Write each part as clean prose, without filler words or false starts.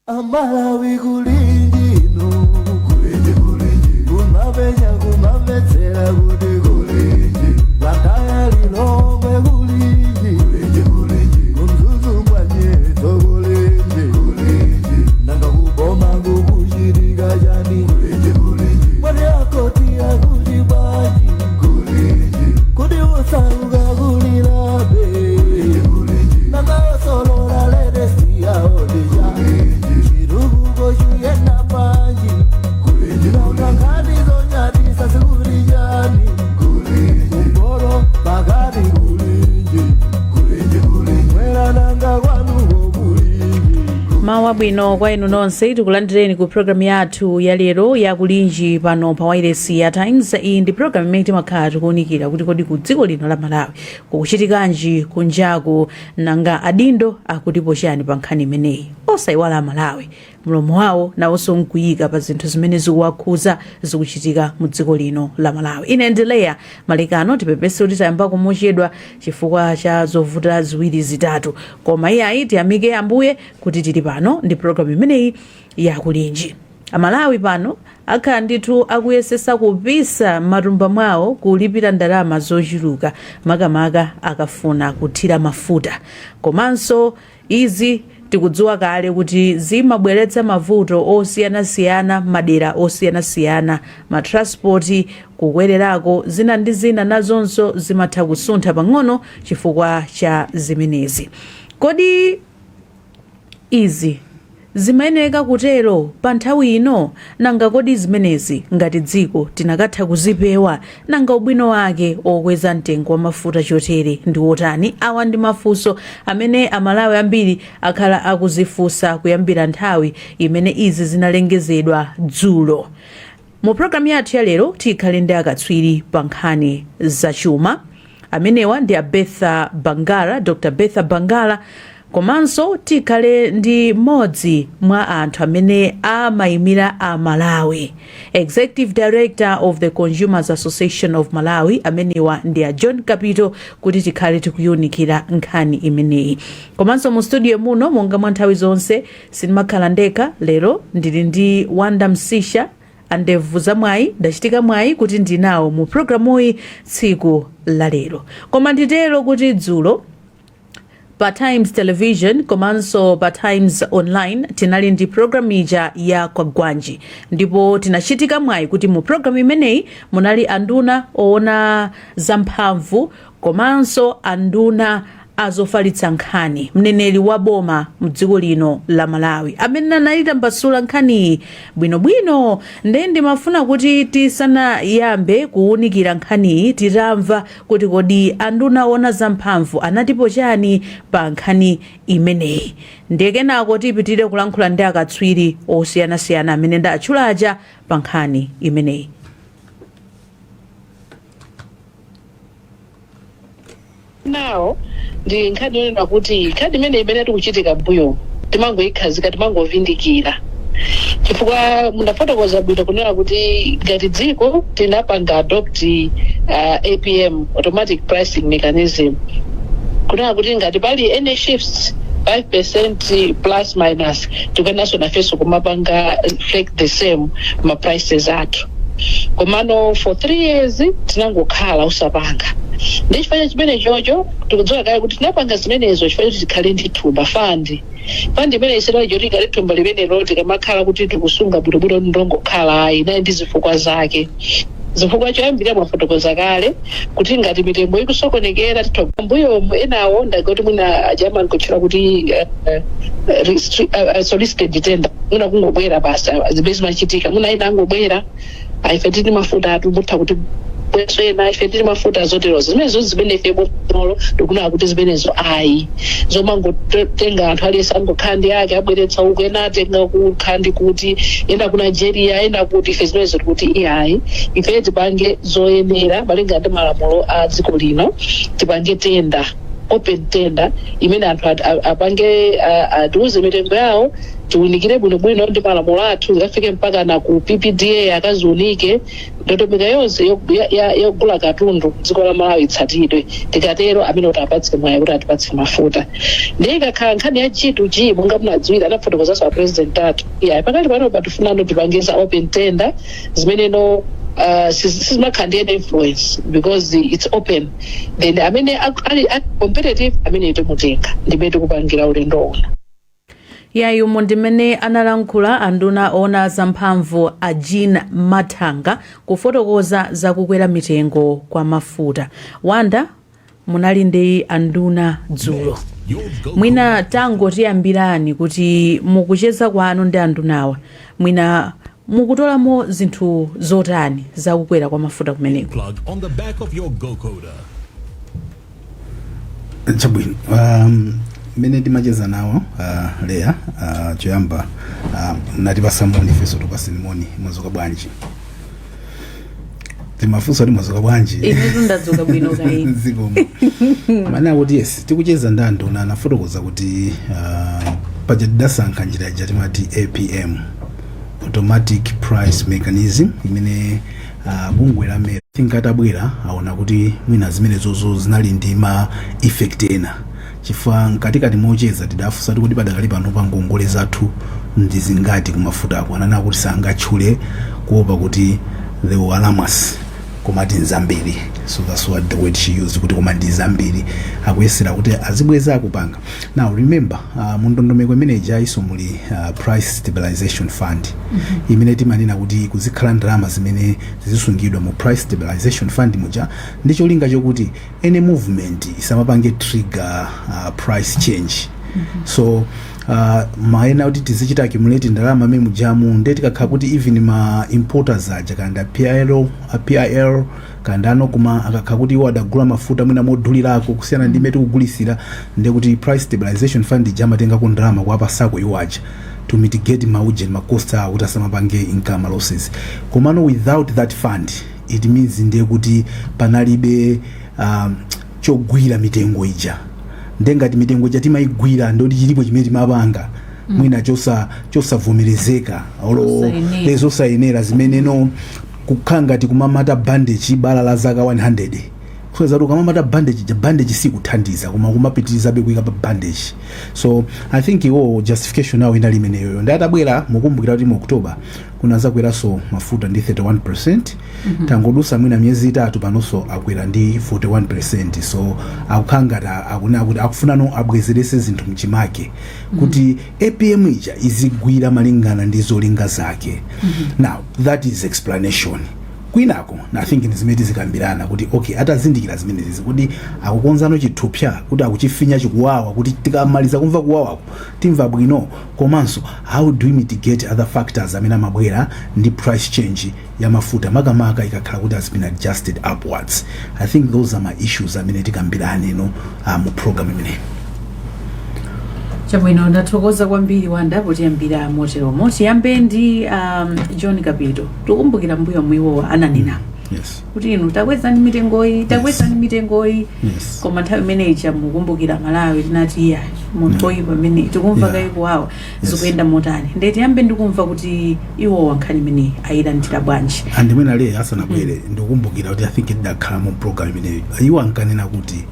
Amalawi kulinji inu kumapenya kumamvetsera kuti kulinji Blantyre Lilongwe kulinji kuMzuzu Mwanyeto kulinji nanga kuboma kukuchitika chani mwati akoti akuti bwanji kuti osauka kulirabe nanga osolola latest yaodija chitukuko chiyenda bwanji nanga nkhani zonyadisa zikuti chani kumpoto pakati kulinji mwera nanga kwanuko kulinji. Mawu abwino kwa inu nonse. Tikulandireni ku programu yathu ya lero ya Kulinji pano pa wailesi ya Times. Iyi ndi programu imene timakhala tikuwunikira kuti kodi ku dziko lino la Malawi kukuchitikanji, kunjaku nanga adindo akutipo chani pa nkhani imeneyi. Osayiwala Amalawi mlomo wawo nawonso nkuyika pa zinthu zimene zikuwakhuza zikuchitika mu dziko lino la Malawi. Ine ndi Leya Malekano. Tipepese kuti tayambako mochedwa chifukwa cha zovuta ziwiri zitatu, koma iyayi, tiyamike Ambuye kuti tili pano ndi programu imeneyi yakulinji. Amalawi pano akhala ndithu akuyesesa kupisa m'matumba mwawo kulipira ndalama zochuluka, makamaka akafuna kuthira mafuta. Komanso izi tikudziwa kale kuti zimabweretsa mavuto osiyanasiyana madera osiyanasiyana, matransport kukwererako, zina ndi zina nazonso zimatha kusuntha pang'ono chifukwa cha zimenezi. Kodi izi zimayeneka kutero pa nthawi ino? Nanga kodi zimenezi ngati dziko tinakatha kuzipewa? Nanga ubwino wake okweza mtengo wa mafuta chotere ndi wotani? Awa ndi mafunso amene Amalawi ambiri akhala akuzifunsa kuyambira nthawi imene izi zinalengezedwa dzulo. Mu programu yathu ya lero tikhale ndi akatswiri pa nkhani zachuma. Amenewa ndi a Betha Bangara, Dr Betha Bangara, komanso tikhale ndi mmodzi mwa anthu amene amayimira a Malawi, Executive Director of the Consumers Association of Malawi. Amenewa ndi a John Kapito, kuti tikhale tikuyunikira nkhani imeneyi. Komanso mu studio muno, monga mwa nthawi zonse, sindimakhala ndekha. Lero ndili ndi Wanda Msisha, andevu za mwayi. Ndachitika mwayi kuti ndinawo mu programuyi tsiku la lero. Koma nditero kuti dzulo pa Times Television komanso pa Times Online tinali ndi programu ija ya Kwagwanji, ndipo tinachitika mwayi kuti mu programu imeneyi munali anduna oona zamphamvu komanso anduna azofalitsa nkhani, mneneri wa boma mdziko lino la Malawi, amene anayitambasula nkhaniyi bwinobwino. Nde ndimafuna kuti tisanayambe kuwunikira nkhaniyi, titamva kuti kodi anduna oona zamphamvu anatipo chani pa nkhani imeneyi, ndiye kenako tipitire kulankhula ndi akatswiri osiyanasiyana amene ndatchulaja pa nkhani imeneyi. Nawo ndi nkhani yonena kuti nkhani imene tikuchitika mbuyo timangoyikhazika, timangovindikira, chifukwa munafotokoza bwino kunena kuti ngati dziko tinapanga adopt APM, automatic pricing mechanism, kunena kuti ngati pali any shifts 5% plus minus, tikuyeneranso nafenso kumapanga reflect the same ma prices athu. Komano for 3 years tinangokhala usapanga. Ndi chifukwa cha chimene chocho tikudziwa kale kuti tinapanga zimenezo chifukwa choti tikhale ndi thumba, fund. Fund imene isinali choti ikale thumba limenelo tikamakhala kuti tikusunga bwinobwino ndongokhala, ayi, inali ndi zifukwa zake. Zifukwa choyambirira mwafotokoza kale kuti ngati mitengo ikusokonekera titha mbuyomu enawo ndagoti mwina ajaman kutchula kuti solicited tender, mwina kungobwera basi, zimene zimachitika, mwina ena angobwera, ife tili mafuta atu mutha kuti Ena ife tili mafuta zoterozo, zimenezo zimene ife bolo tikunena kuti zimenezo ayi, zomangotenga anthu aliyense angokhala ndi ake, abweretsa uku, ena atenga kukhala ndi kuti, ena ku Nigeria, ena kuti, ife zimenezo tikuti iyayi. Ife tipange zoyenera malinga ndi malamulo a dziko lino. Tipange tender, open tender, imene anthu apange atiuze mitengo yawo, tiunikire bwinobwino ndi malamulo athu, zikafike mpaka na ku PPDA, akaziunike. Ndondomeko yonse yogula katundu dziko la Malawi itsatidwe. Tikatero, amene kuti apatse mwayi kuti atipatse mafuta. Ndiye ikakhala nkhani ya G2G, monga munadziwira, anafotokozanso a president athu, iya, pakali pano patifunano tipangeza open tender zimeneno sizimakhala ndi any influence because it's open. Then amene ali competitive, amene timutenga, ndimene tikupangira ulendo uno. Yayi, umo ndimene analankhula anduna ona zamphamvu a Jean Mathanga kufotokoza zakukwera mitengo kwa mafuta. Wanda, munali ndi anduna dzulo. Mwina tangotiyambirani kuti mukucheza kwanu ndi andunawa, mwina mukutolamo zinthu zotani zakukwera kwa mafuta kumeneko? Plug on the back of your GoCoder. Chabwino, mmene timacheza nawo, Leya, choyamba natipasa moni, ifenso tupaseni moni. Mwadzuka bwanji? Timafunsa kuti mwadzuka bwanji? Inetu ndadzuka bwino kayi. Zikomo. Manena kuti yes, tikucheza ndi anduna, anafotokoza kuti paja tidasankha njira ija timati APM, automatic price mechanism, imene bungwe la MERA tinkatabwera aona kuti mwina zimene zozo zinali ndi ma effect ena, chifukwa mkatikati mocheza tidafunsa kuti padakali pano pa ngongole zathu ndi zingati kumafutako. Ananena kuti sangatchule kuopa kuti they will alarm us, koma ti nzambiri. So that's what the word she used, kuti koma ndi zambiri, akuyesera kuti azibweza akupanga. Now remember, mu ndondomeko imene ija muli price stabilization fund, imene timanena kuti kuzikhala ndalama zimene zisungidwa mu price stabilization fund muja ndi cholinga chokuti any movement isamapange trigger price change. So maena kuti tizichita accumulate ndalama amene mujamu, nde tikakhala kuti even ma importers aja, kanda PIL, a PIL kanda ano, koma akakhala kuti iwo adagula mafuta mwina modulirako kusiyana ndi imene tikugulisira, nde kuti price stabilization fund ija amatengako ndalama kuwapasako iwo aja to mitigate maujeni, ma cost awo, kuti asamapange income losses. Komano without that fund, it means ndiye kuti panalibe chogwira mitengo ija. Ndengati mitengo ija timayigwira, ndoti chilipo chimene timapanga mwina chosavomerezeka olo Zosayenera. Zosayenera zimene no kukhala ngati kumamata bandage bala la zaka 100, kusonyeza kuti ukamamata bandage ja, bandage sikuthandiza, koma kumapitirizabe kuyika pa bandage. So I think iwo justification yawo inali imeneyoyo. Ndi atabwera, mukumbukira kuti mu October kunazakweranso mafuta ndi 31%. Tangodusa mwina miyezi 3, panonso akwera ndi 41%. So akukhala ngati akunena kuti akufunano abwezerese zinthu mchimake, kuti APM ija izigwira malingana ndi zolinga zake. Now that is explanation. Kwinako I think ndi zimene tizikambirana kuti okay, atazindikira zimenezi, kuti akukonzano chithupsa, kuti akuchifinya chikuwawa, kuti tikamaliza kumva kuwawako timva bwino. Komanso how do we mitigate other factors amene amabwera ndi price change ya mafuta, makamaka ikakhala kuti has been adjusted upwards? I think those are my issues amene tikambirane no mu program imeneyi. Chabwino, ndathokoza kwambiri, Wanda, potiyambira moteromo. Tiyambe ndi John Kapito. Tikumbukira mbuyo mwiwo ananena kuti inu takwezani mitengoyi, takwezani mitengoyi. Koma nthawi imeneyi mukumbukira, Malawi tinati iya, munthu oyipa pamene tikumva kayi kuwawa. Zikuyenda motani? Ndiye tiyambe ndikumva kuti iwowa nkhani imeneyi ayilandira bwanji. Andimwena le asanabwere, ndikukumbukira kuti I think idakhala mu program imeneyi, iwo ankanena kuti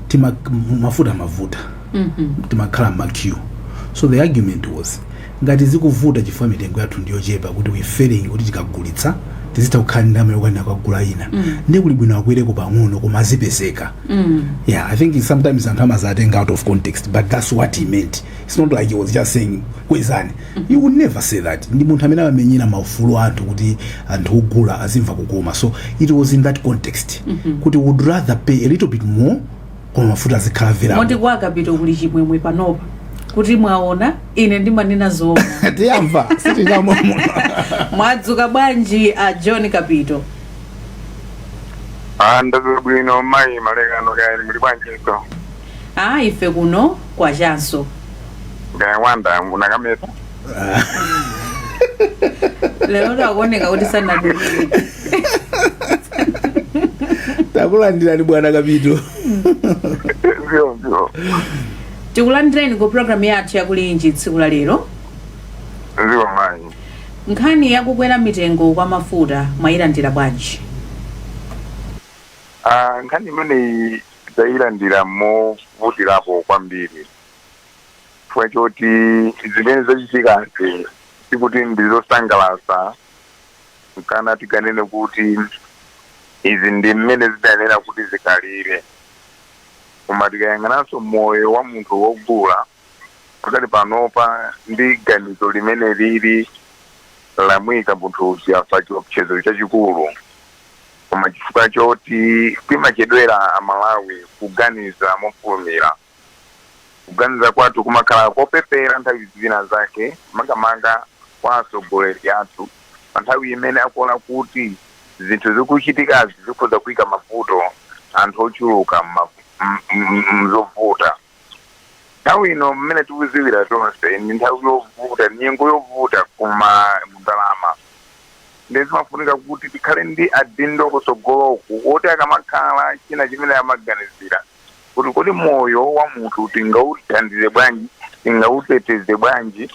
tima mafuta mavuta, timakhala ma queue. So the argument was, ngati zikuvuta chifukwa mitengo yathu ndiyochepa, kuti we failing kuti tikagulitsa tizitha kukhala ndi ndalama yokwanira kukagula ina, ndiye kuli bwino akwereko pang'ono koma azipezeka. Yeah, I think sometimes anthu amazatenga out of context, but that's what he meant. It's not like he was just saying kwezani. You would never say that. Ndi munthu amene amamenyera maufulu anthu, kuti anthu ogula azimva kukoma. So it was in that context kuti would rather pay a little bit more koma mafuta azikhala available. Moti kwa Kapito kuli chimwemwe panopa kuti mwaona, ine ndimanena zoona. Tiyamva sitingamomuno. Mwadzuka bwanji a John Kapito? Ah, ndadzuka bwino mayi Malekano, kaya muli bwanjinso? Ah, ife kuno kwachanso. Kaya Wanda munakameta. Lero takuoneka kuti sanadulire. Takulandirani, bwana Kapito. Zio zio. Tikulandireni ku programu yathu yakulinji tsiku la lero. Zio, mayi. Nkhani yakukwera mitengo kwa mafuta mwayilandira bwanji? Ah, nkhani imeneyi tayilandira movutirapo kwambiri, chifukwa choti zimene zachitikazi sikuti ndizosangalatsa kana tikanene kuti izi ndi mmene zidayenera kuti zikhalire. Koma tikayang'ananso moyo wa munthu wogula pakati panopa ndi ganizo limene lili lamwika munthu uja pa chiopsezo chachikulu. Koma chifukwa choti timachedwera Amalawi kuganiza mofulumira, kuganiza kwathu kumakhala kopepera nthawi zina zake, makamaka kwa atsogoleri athu, pa nthawi imene akuona kuti zinthu zikuchitikazi zikhoza kuyika mavuto anthu ochuluka mzovuta. Nthawi ino, mmene tikuziwira tonse, ndi nthawi yovuta, nyengo yovuta kuma ndalama. Ndi zimafunika kuti tikhale ndi adindo kutsogoloku oti akamakhala china chimene amaganizira kuti kodi moyo wa munthu tingauthandize bwanji, tingauteteze bwanji,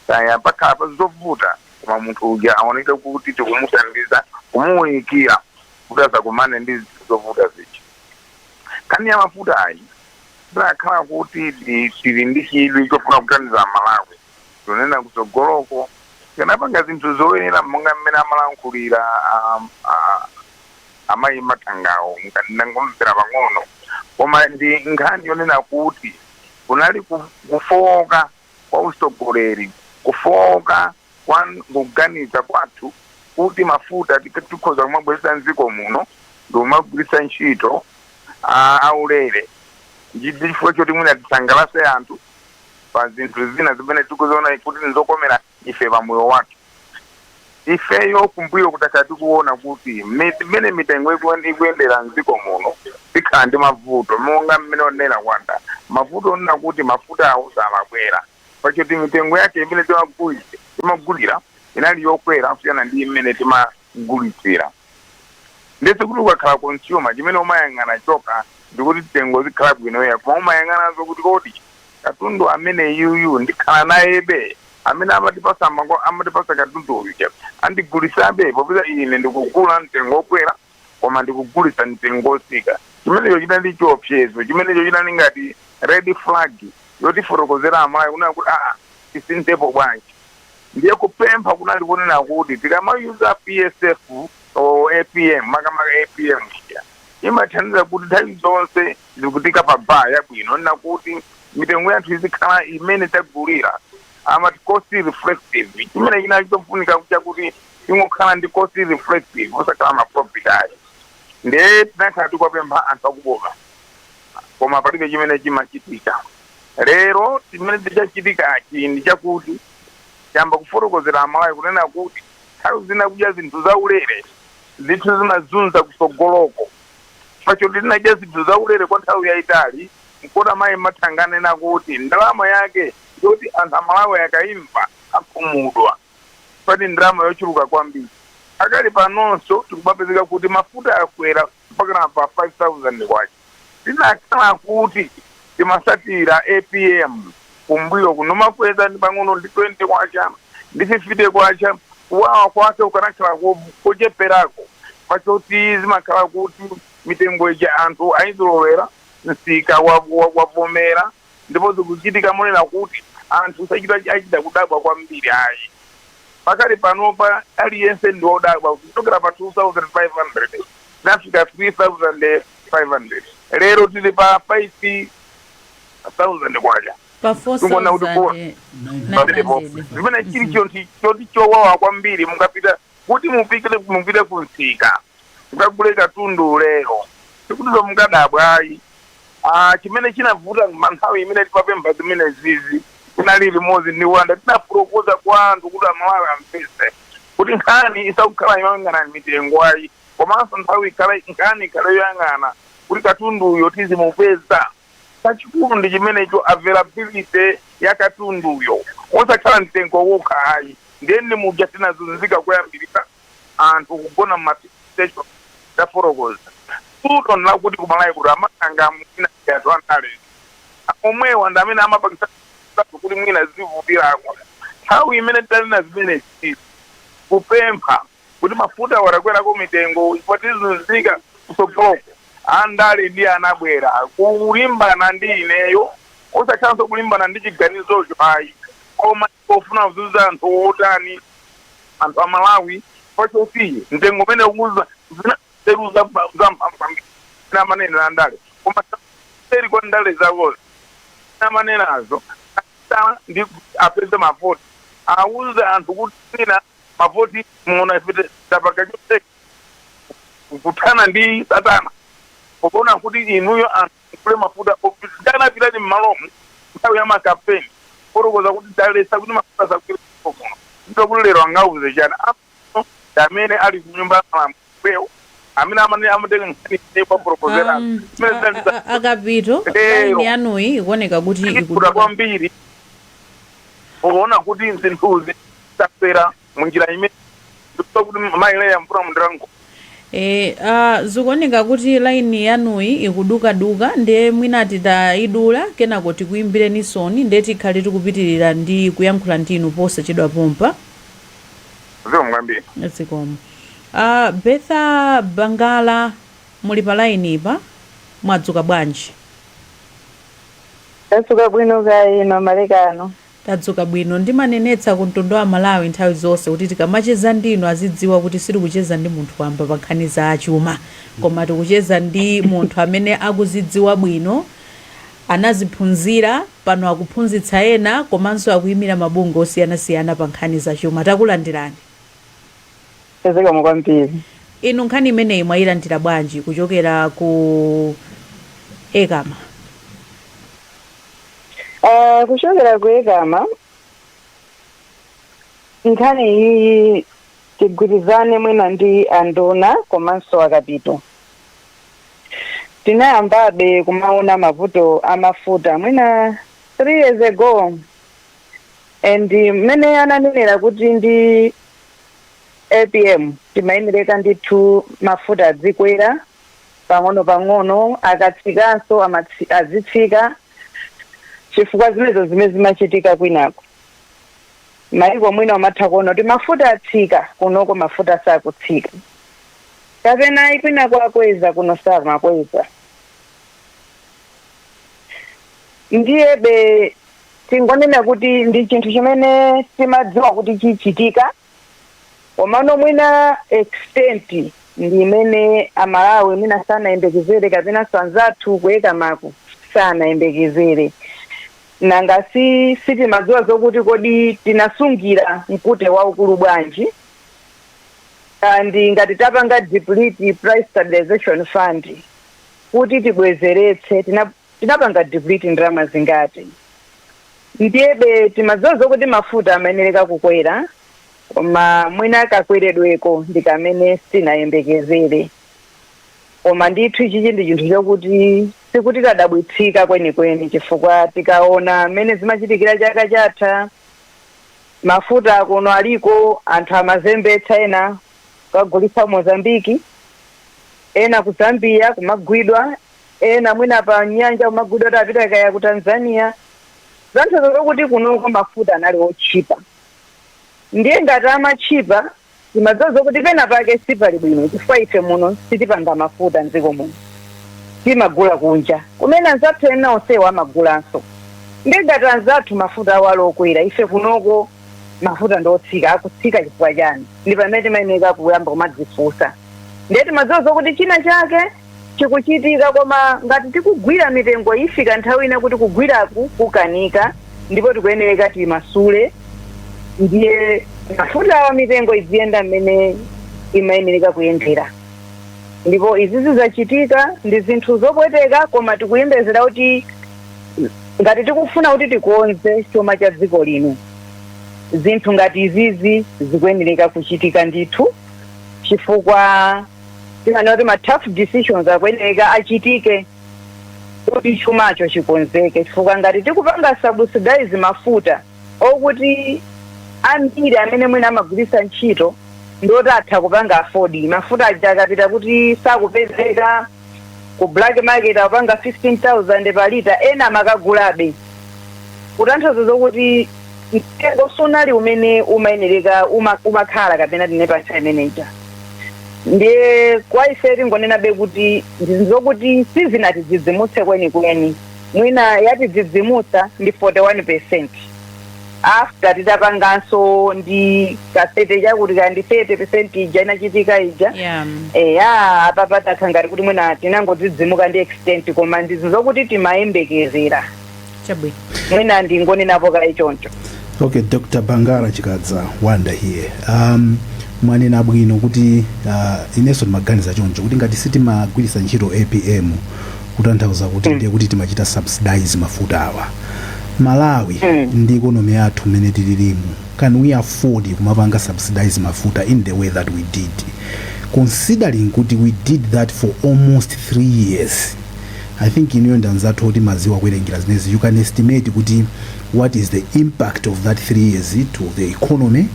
kaya pakhala pa zovuta, koma munthu uja aoneke kuti tikumuthandiza, kumuwunikira kuti asakumane ndi zovuta zija. Nkhani ya mafuta ayi, tidakhala kuti tili ndi chidwi chofuna kuthandiza Malawi, tunena kutsogoloko tikanapanga zinthu zoyenera monga mmene amalankhulira amayi Mathangawo. Ndangomvera pang'ono, koma ndi nkhani yonena kuti kunali kufowoka kwa usogoleri, kufowoka kwa kuganiza kwathu kuti mafuta tikhoza kumabweretsa mdziko muno ndi kumagwiritsa ntchito aulere, ndi chifukwa choti mwina tisangalatse anthu pa zinthu zina zimene tikuziona kuti nizokomera ife pa moyo wathu ifeyo. Kumbuyo kutakhala tikuona kuti mmene mitengo ikuyendera mdziko muno, tikhala ndi mavuto monga mmene onena Wanda, mavuto onena kuti mafuta awo samabwera pachoti mitengo yake imene timagulira inali yokwera kusiyana ndi imene timagulitsira. Ndetse kuti ukakhala consumer, chimene umayang'ana choka ndikuti mtengo zikhala bwinoya, koma umayang'ananso kuti kodi katundu amene yuyu ndikhala nayebe, amene amatipasa amatipasa katundu uyu andigulisabe, popeza ine ndikugula mtengo wokwera koma ndikugulisa mtengo wosika. Chimenecho chinali chiopsezo, chimenecho chinali ngati red flag yotifotokozera Amalawi kunena kuti aa, tisinthepo bwanji? Ndiye kupempha kunali kunena kuti tikamayuza PSF o APM, makamaka APM iya imathandiza kuti nthawi zonse zikutika pa bar yabwino, nena kuti mitengo yathu izikhala imene tagulira, amati cost reflective. Chimene chinali chofunika chakuti ingokhala ndi cost reflective, osakhala ma profit ayi. Ndiye tinakhala tikuwapempha anthu akuboma, koma palibe chimene chimachitika. Lero chimene tichachitikachi ndi chakuti tiyamba kufotokozera Amalawi kunena kuti nthawi zina kudya zinthu zaulere, zinthu zimazunza kusogoloko. Pachoti tinadya zinthu zaulere kwa nthawi yayitali, nkona mayi Mathanga anena kuti ndalama yake yoti anthu Amalawi akayimva akhumudwa, pati ndalama yochuluka kwambiri. Akali panonso tikupapezeka kuti mafuta akwera mpaka pa 5000 kwacha. Tinakhala kuti timasatira APM kumbuyo kunomakweza ndi pang'ono, ndi 20 kwacha, ndi 50 kwacha, kuwawa kwake kukanakhala kocheperako, pachoti zimakhala kuti mitengo ija anthu ayizolowera, msika wavomera, ndipo zikuchitika monena kuti anthu sachita achita kudabwa kwambiri ayi. Pakali panopa aliyense ndi wodabwa, kuchokera pa 2500 nafika 3500, lero tili pa 5000 kwacha. Pa Tungona kuti 4900. Zimene chili chonti choti chowawa kwambiri, mukapita kuti mupikire, mupite kumsika mukagule katundu lero, sikuti mukadabwa ayi. Ah, chimene chinavuta nthawi imene timapempha zimene zizi, tinali limodzi ndi Wanda, tinafotokoza kwa anthu kuti Amalawi amvetse kuti nkhani isakukhala imayang'ana mitengo ayi. Komanso nthawi ikhale nkhani ikhale yoyang'ana kuti katunduyo tizimupeza. Chachikulu ndi chimenecho, availability ya katunduyo, osakhala mtengo wokha ayi. Ndiye ndi muja tinazunzika kuyambirira, anthu kugona mma station. Tafotokoza tuto lakuti kumalawi kuti amakanga mwina anthu andale omwewa ndi amene amapangisa kuti mwina zivutirako. Nthawi imene tanena zimenezi, kupempha kuti mafuta watakwerako mitengo chifukwa tizunzika kusogoloko, andale ndi anabwera kulimbana ndi ineyo, osakhalanso kulimbana ndi chiganizocho ayi, koma pofuna kuzunza anthu otani, anthu amalawi, pachoti mtengo umene ukuza zina nzeru zamphamvu amanena andale, koma seri kwa ndale zakozo amanenazo ndi apeze mavoti, auze anthu kuti mwina mavoti muona ife tapanga chonse kuthana ndi satana, pokuona kuti inuyo anthu mkule mafuta ndanapitani mmalomu nthawi ya makampeni fotokoza kuti talesa kuti mafuta asakwire kuno. Ndipo lero angauze chani ano amene ali kunyumba ya malamulo, amene amene amatenga nkhani kwa proposera? Akapito, Lero. laini yanuyi ikuoneka kuti ikuta ikuduka. Kwambiri ukuona kuti zinthuzi zakwera munjira imene ndikuta kuti mayileya mvula mundirango. E, zikuoneka kuti laini yanuyi ikudukaduka, ndiye mwina titayidula kenako tikuyimbireni soni, ndiye tikhale tikupitirira ndi kuyankhula ndinu posachedwa pompa. Zikomo kwambiri. Zikomo. Betha Bangala, muli pa laini pa, mwadzuka bwanji? Tadzuka bwino, kaya ino malekano? Tadzuka bwino. Ndimanenetsa ku mtundu wa Malawi nthawi zonse kuti tikamacheza ndinu azidziwa kuti sitikucheza ndi munthu wamba pa nkhani za chuma, koma tikucheza ndi munthu amene akuzidziwa bwino, anaziphunzira, pano akuphunzitsa ena, komanso akuyimira mabungwe osiyanasiyana pa nkhani za chuma. Takulandirani. Zikomo kwambiri. Inu nkhani imeneyi mwayilandira bwanji kuchokera ku ECAMA? Kuchokera ku ECAMA, nkhani iyi tigwirizane mwina ndi anduna komanso akapito. Tinayambabe kumaona mavuto amafuta mwina 3 years ago, and mmene ananenera kuti ndi APM timayenereka ndithu mafuta adzikwera pang'ono pang'ono, akatsikanso azitsika, chifukwa zimenezo zimene zimachitika kwinako maiko mwina umatha kuona kuti mafuta atsika, kunoko mafuta sakutsika, kapena ayi, kwinako akweza, kuno samakweza. Ndiyebe tingonena kuti ndi chinthu chimene timadziwa kuti chichitika, komano mwina extent ndi imene Amalawi mwina sanayembekezere, kapenanso anzathu ku ECAMA ko sanayembekezere. Nanga si sitimadziwa zokuti kodi tinasungira mkute waukulu bwanji, and ngati tapanga deplete Price Stabilization Fund, kuti tibwezeretse tinapanga deplete ndalama zingati. Ndiyebe timadziwa zokuti mafuta amayenereka kukwera, koma mwina kakweredweko ndi kamene sitinayembekezere. Koma ndithu ichichi ndi chinthu chokuti sikuti tadabwitsika kwenikweni, chifukwa tikaona mmene zimachitikira chaka chatha, mafuta kuno aliko, anthu amazembetsa, ena kukagulitsa Mozambiki, ena ku Zambia kumagwidwa, ena mwina pa nyanja kumagwidwa kuti apita kaya ku Tanzania. Zanthu zokuti kunoko mafuta anali otchipa, ndiye ngati amatchipa timadziwa zokuti pena pake sipali bwino, chifukwa ife muno sitipanga mafuta mdziko muno, timagula kunja kumene anzathu ena onsewo amagulanso. Ndi ngati anzathu mafuta awo ali okwera, ife kunoko mafuta ndi otsika, akutsika chifukwa chani? Ndi pamene timayenera kuyamba kumadzifunsa. Ndiye timadziwa zokuti china chake chikuchitika, koma ngati tikugwira mitengo, ifika nthawi ina kuti kugwiraku kukanika, ndipo tikuyenereka timasule, ndiye mafuta awa mitengo iziyenda mmene imayenereka kuyendera. Ndipo izi zizachitika ndi zinthu zopweteka, koma tikuyembezera kuti ngati tikufuna kuti tikonze chuma cha dziko lino, zinthu ngati izizi zikuyenereka kuchitika ndithu, chifukwa Timanena kuti ma tough decisions akuyeneka achitike kuti chumacho chikonzeke, chifukwa ngati tikupanga subsidize mafuta okuti ambiri amene mwina amagwiritsa ntchito ndoti atha kupanga afford mafuta aja, akapita kuti sakupezeka ku black market akupanga 15,000 pa lita, ena amakagulabe, kutanthauza zokuti mtengo sunali umene umayenereka umakhala kapena tine pa nthawi imeneja. Ndiye kwa ife tingonenabe kuti ndizokuti sizinatidzidzimutse kwenikweni. Mwina yatidzidzimutsa ndi 41% after titapanganso ndi ka 30 chakuti kandi 30% ija inachitika ija. Eya, apa patakha ngati kuti mwina tinangodzidzimuka ndi extent, koma ndizokuti timayembekezera. Mwina ndingonenapo kayi choncho. Okay, Dr Bangara Chikadza Wanda here. Mwanena bwino kuti inenso ndimaganiza choncho kuti ngati sitimagwiritsa ntchito APM, kutanthauza kuti ndiye kuti timachita subsidize mafuta awa. Malawi ndi economy yathu mmene tililimu, can we afford kumapanga subsidize mafuta in the way that we did, considering kuti we did that for almost 3 years? I think inuyo ndi anzathu kuti maziwa kuwerengera zimenezi. You can estimate kuti what is the impact of that 3 years to the economy.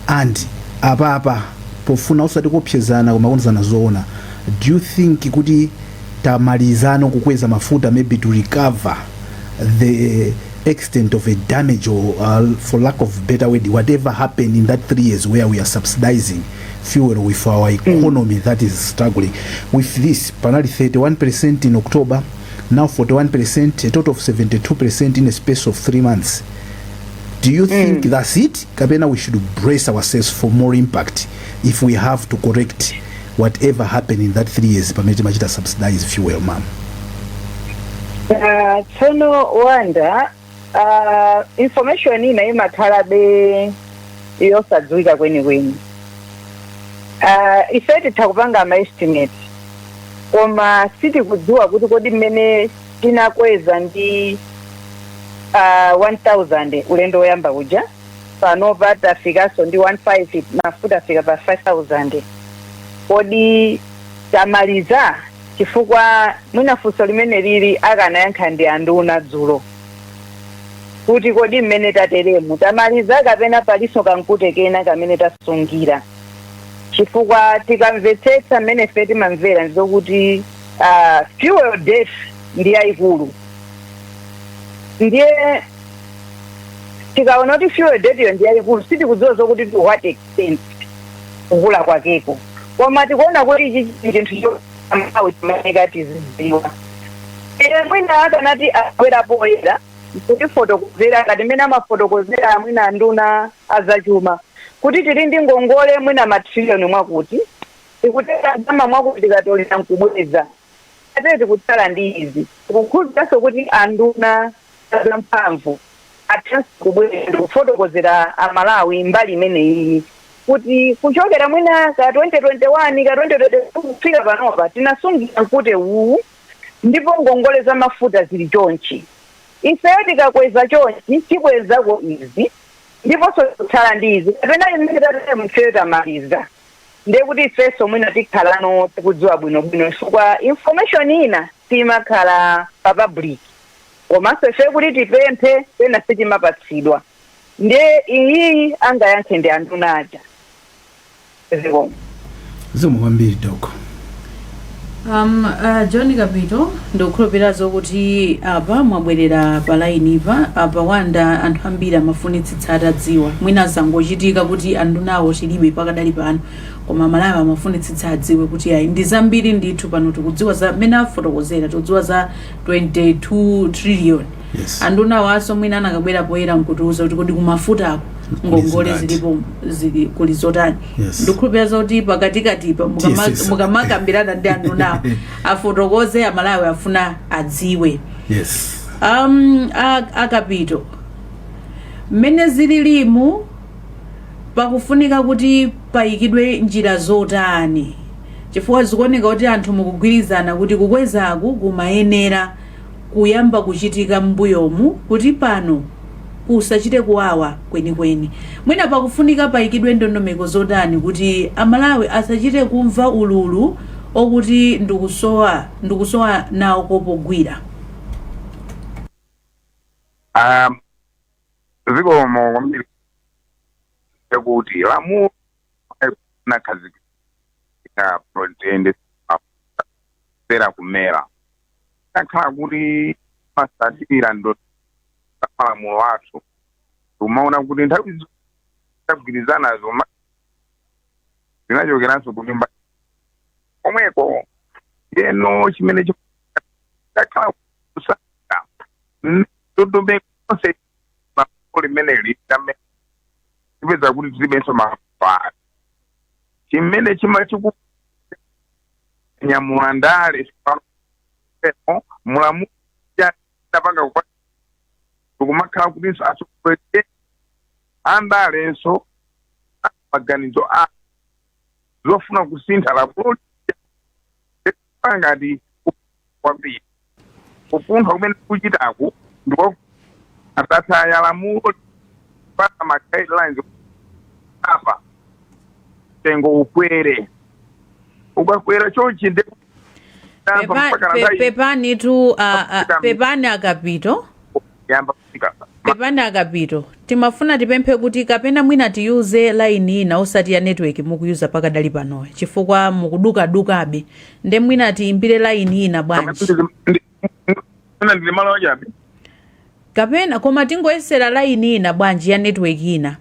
And apapa, pofuna usati kuopsezana koma kuonezana zoona, do you think kuti tamalizano kukweza mafuta maybe to recover the extent of a damage or, for lack of better word, whatever happened in that 3 years where we are subsidizing fuel with our economy that is struggling with this? Panali 31% in October, now 41%, a total of 72% in a space of 3 months. Do you think that's it, kapena we should brace ourselves for more impact if we have to correct whatever happened in that 3 years pamene timachita subsidize fuel, ma'am? Tsono Wanda, information ina imakhalabe yosadziwika kwenikweni. Ife titha kupanga ma estimate, koma sitikudziwa kuti kodi mmene tinakweza ndi 1000 ulendo woyamba kuja, panopa tafikanso ndi 15, mafuta afika pa 5000, kodi tamaliza? Chifukwa mwina funso limene lili akanayankha ndi anduna dzulo kuti kodi mmene tateremu tamaliza kapena palinso kankute kena kamene tasungira. Chifukwa tikamvetsetsa mmene ife timamvera ndizokuti fuel debt ndi yayikulu. Ndiye tikaona kuti fuel debt iyo ndi yayikulu, sitikudziwa zokuti to what extent kukula kwakeko, koma tikuona kuti ichi chinthu chomawe timayeneka tizidziwa. E, mwina akanati abwera poyera kutifotokozera ngati mmene amafotokozera mwina anduna azachuma kuti tili ndi ngongole mwina matriliyoni mwakuti, tikutenga ndalama mwakuti, tikatolera nkubweza ate tikutsala ndi izi. Tikukhulupiraso kuti anduna zamphamvu athanso kubwera ndikufotokozera Amalawi mbali imeneyi kuti kuchokera mwina ka 2021 ka 2022 kufika panopa tinasungira mkute uwu, ndipo ngongole za mafuta zili chonchi. Ifeyo tikakweza chonchi tikwezako izi, ndiponso kutsala ndi izi, kapena imene tatere mfeyo tamaliza. Ndiye kuti ifenso mwina tikhalano tikudziwa bwinobwino, chifukwa information ina timakhala pa public, komanso ife kuti tipemphe pena sitimapatsidwa. Ndiye iyi angayankhe ndi anduna aja. Zikomo. Zikomo kwambiri, Doc. John Kapito, ndikukhulupirira zokuti apa mwabwerera pa line pa apa. Wanda, anthu ambiri amafunitsitsa atadziwa. Mwina zangochitika kuti andunawo tilibe pakadali pano, koma Malawi amafunitsitsa adziwe kuti ayi, ndi zambiri ndithu. Pano tikudziwa za mmene afotokozera, tikudziwa za 22 trillion. Andunawo aso mwina anakabwera poyera nkutiuza kuti kodi kumafutako ngongole zingati? Zilipo zili kuli zotani? Ndikukhulupirira zoti pakatikatipa mukamakambirana ndi andunawo afotokoze, Amalawi afuna adziwe. Akapito, mmene zililimu pakufunika kuti payikidwe njira zotani? Chifukwa zikuoneka kuti anthu mukugwirizana kuti kukwezaku kumayenera kuyamba kuchitika m'mbuyomu kuti pano kusachite kuwawa kwenikweni. Mwina pakufunika payikidwe ndondomeko zotani kuti Amalawi asachite kumva ululu? okuti ndikusowa nawo kopogwira? Zikomo kwambiri kuti lamulo nakhazikika president sera kumera takhala kuti masatira ndo malamulo athu, umaona kuti nthawi tagwirizanazo zinachokeranso ku nyumba komweko. Yeno chimene chakhala kusaka ndondomeko onse lamulo limeneli tipeza kuti tilibenso malamulo chimene chima chikunyamula ndale pano mulamulo tapanga kumakhala kutinso atsogoleri andalenso maganizo a zofuna kusintha lamulo ngati kwambiri kupuntha kumene kuchitaku ndiko atataya lamulo pata ma guidelines apa mtengo ukwere, ukakwera chonchi ndi Pepani tu, pepani Akapito. Yamba kufika. Pepani Akapito, timafuna tipemphe kuti kapena mwina tiyuze line ina osati ya network mukuyuza pakadali panoyo, chifukwa mukudukadukabe, nde mwina tiyimbire line ina bwanji? Mwina ndili malo achabe. Kapena koma tingoyesera line ina bwanji, ya network ina?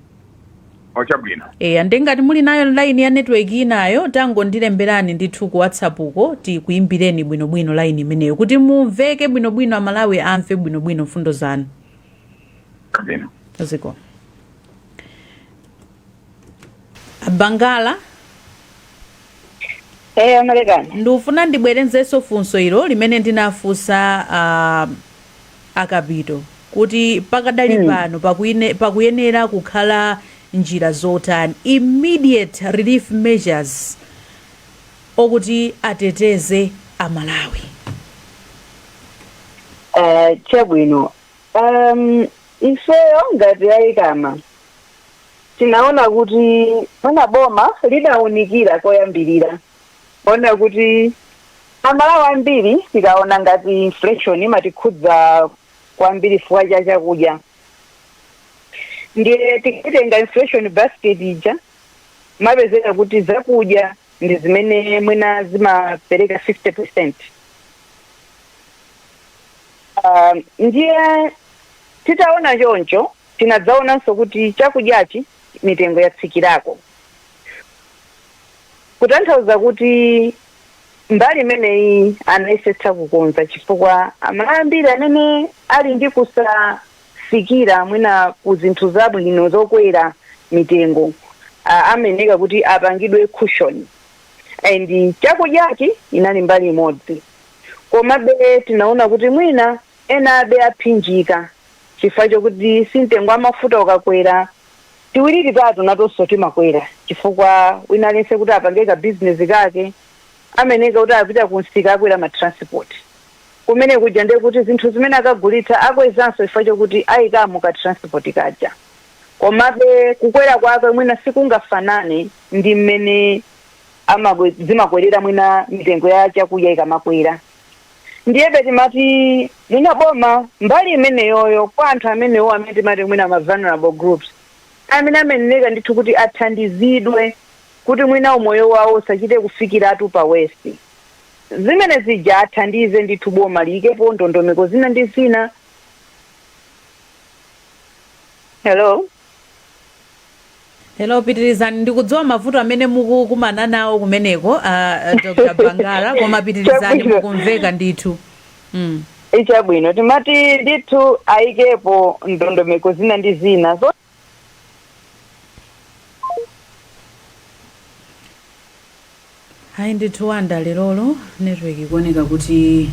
Ochabwino. Eya, ndengati muli nayo line ya network inayo, tangondilemberani ndithu ku WhatsApp uko, tikuyimbireni bwinobwino line imeneyo kuti mumveke bwinobwino, Amalawi amve bwinobwino mfundo zanu. Chabwino. Ziko Bangala. Eh, Amalekani. Ndikufuna ndibwerenzenso funso ilo limene ndinafunsa Akapito kuti pakadali pano pakuyenera kukhala njira zotani, immediate relief measures okuti ateteze Amalawi? Chabwino, ifeyo ngati a ECAMA tinaona kuti mwina boma lidawunikira koyambirira ona kuti Amalawi ambiri tikaona ngati inflation imatikhudza kwambiri chifukwa cha chakudya, ndiye tikatenga inflation basket ija mapezeka kuti zakudya ndi zimene mwina zimapereka 50%. Ndiye titaona choncho tinadzaonanso kuti chakudyachi mitengo yatsikirako, kutanthauza kuti mbali imeneyi anayesetsa kukonza, chifukwa Amalawi ambiri amene ali ndi kusafikira mwina ku zinthu zabwino zokwera mitengo ameneka kuti apangidwe cushion, and chakudyachi inali mbali imodzi. Komabe tinaona kuti mwina ena abe aphinjika chifukwa chokuti si mtengo wa mafuta ukakwera, tiwiri titatu natonso timakwera, chifukwa wina aliyense kuti apange ka business kake ameneka kuti apita kumsika akwera ma transport kumene kuja, ndiye kuti zinthu zimene akagulitsa akwezanso chifukwa chokuti ayikamo ka transport kaja. Komabe kukwera kwake mwina sikungafanane ndi mmene zimakwerera mwina mitengo ya chakudya ikamakwera. Ndiyebe timati mwina boma mbali imeneyoyo kwa anthu amenewo amene timati mwina ma vulnerable groups amene ameneneka ndithu kuti athandizidwe kuti mwina umoyo wawo usachite kufikiratu pa worst, zimene zija athandize ndithu, boma liyikepo ndondomeko zina ndi zina. Hello? Hello, pitirizani. Ndikudziwa mavuto amene mukukumana nawo kumeneko, Dr Bangala, koma pitirizani. Chabwino. Mukumveka ndithu. Ichabwino, timati ndithu ayikepo ndondomeko zina ndi zina zo Ayi ndithu Wanda, lerolo network ikuoneka kuti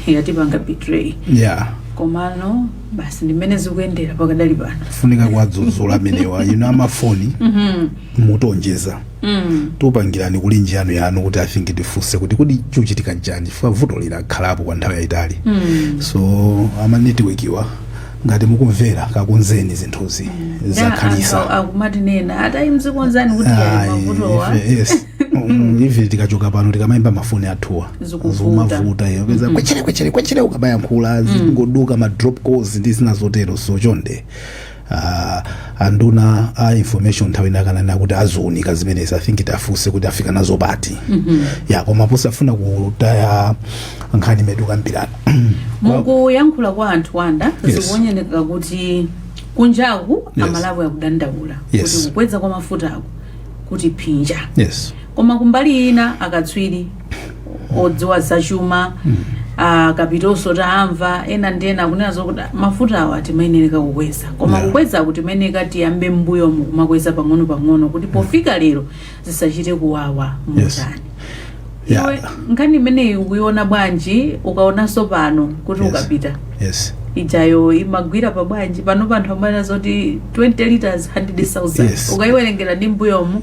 yatipanga betray. Komano basi, ndimene zikuyendera pakadali pano. Funika kuwadzudzula amenewa ino amafoni, mutonjeza. Tupangirani kulinji yanu yanu kuti I think tifunse kuti kodi chikuchitika nchani, chifukwa vuto linakhalapo kwa nthawi yayitali. So ama network iwa, ngati mukumvera, kakonzeni zinthuzi zakhalisa. Akumatinena atayi mzikonzani kuti yayi Ayi, mavutowa. Yes. Even tikachoka pano, tikamayimba mafoni athuwa, Zikuvuta. zikumavuta iyo peza kwechere kwechere kwechere, ukamayankhula zingoduka, ma drop calls ndi zina zotero. So chonde, anduna a information nthawi inakanena kuti aziunika zimenezi. I think tafunse kuti afika nazo pati. Ya, koma posafuna kutaya nkhani imedu kambirana. Mukuyankhula kwa anthu wanda, zikuoneka kuti kunjaku Amalawi akudandaula kuti kukweza kwa mafutako kuti phinja. Koma kumbali ina, akatswiri odziwa zachuma, kapitonso taamva ena ndi ena akunena zokuti mafuta awa timayenera kukweza, koma kukweza kuti timayenera tiyambe m'mbuyomu kumakweza pang'ono pang'ono kuti pofika lero zisachite kuwawa motani. Iwe nkhani imeneyi ukuiona bwanji, ukaonanso pano kuti ukapita ijayo imagwira pa bwanji, pano panthu amanena zoti 20 liters 100,000, ukaiwerengera ndi mbuyomu,